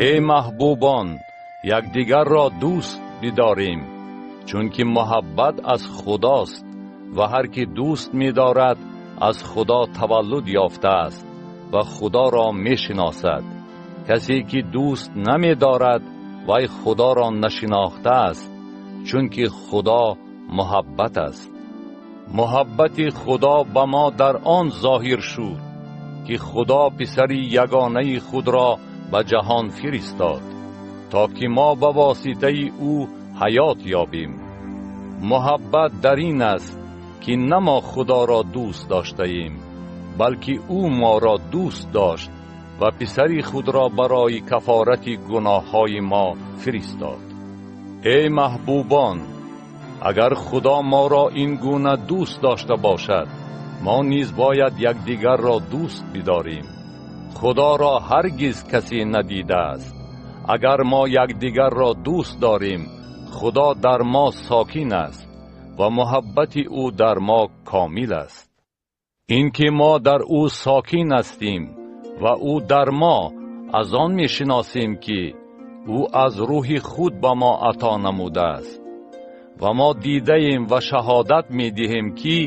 Эй маҳбубон, якдигарро дӯст бидорем, чунки муҳаббат аз Худост ва ҳар ки дӯст медорад аз Худо таваллуд ёфтааст ва Худоро мешиносад. Касе ки дӯст намедорад, вай Худоро нашинохтааст, чунки Худо муҳаббат аст. Муҳаббати Худо ба мо дар он зоҳир шуд, ки Худо писари ягонаи худро ба ҷаҳон фиристод, то ки мо ба воситаи ӯ ҳаёт ёбем. Муҳаббат дар ин аст, ки на мо Худоро дӯст доштаем, балки ӯ моро дӯст дошт ва писари худро барои кафорати гуноҳҳои мо фиристод. Эй маҳбубон, агар Худо моро ин гуна дӯст дошта бошад, мо низ бояд якдигарро дӯст бидорем. Худоро ҳаргиз касе надидааст. Агар мо якдигарро дӯст дорем, Худо дар мо сокин аст ва муҳаббати ӯ дар мо комил аст. Ин ки мо дар ӯ сокин ҳастем ва ӯ дар мо, аз он мешиносем, ки ӯ аз рӯҳи худ ба мо ато намудааст. Ва мо дидаем ва шаҳодат медиҳем, ки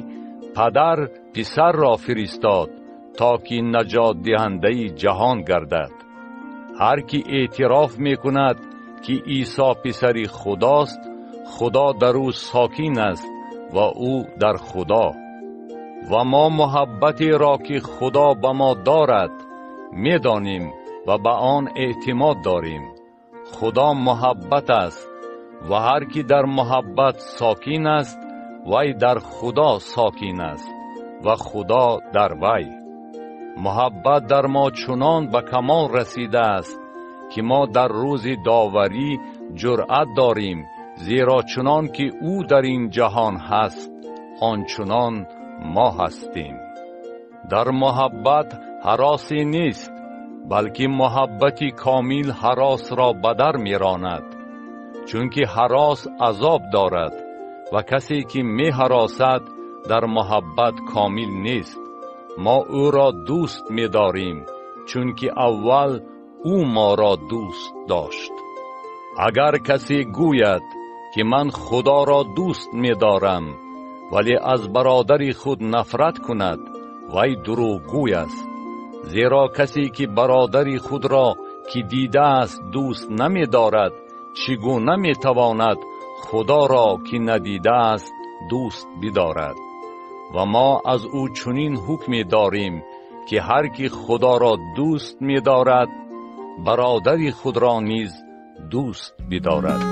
Падар писарро фиристод, то ки наҷотдиҳандаи ҷаҳон гардад. Ҳар ки эътироф мекунад, ки Исо писари Худост, Худо дар ӯ сокин аст ва ӯ дар Худо. Ва мо муҳаббатеро, ки Худо ба мо дорад, медонем ва ба он эътимод дорем. Худо муҳаббат аст ва ҳар ки дар муҳаббат сокин аст, вай дар Худо сокин аст ва Худо дар вай. Муҳаббат дар мо чунон ба камол расидааст, ки мо дар рӯзи доварӣ ҷуръат дорем, зеро чунон ки ӯ дар ин ҷаҳон ҳаст, ончунон мо ҳастем. Дар муҳаббат ҳаросе нест, балки муҳаббати комил ҳаросро ба дар меронад, чунки ҳарос азоб дорад ва касе ки меҳаросад дар муҳаббат комил нест. Мо ӯро дӯст медорем, чунки аввал ӯ моро дӯст дошт. Агар касе гӯяд, ки ман Худоро дӯст медорам, вале аз бародари худ нафрат кунад, вай дурӯғгӯй аст. Зеро касе ки бародари худро, ки дидааст, дӯст намедорад, чӣ гуна метавонад Худоро, ки надидааст, дӯст бидорад? Ва мо аз ӯ чунин ҳукме дорем, ки ҳар ки Худоро дӯст медорад, бародари худро низ дӯст бидорад.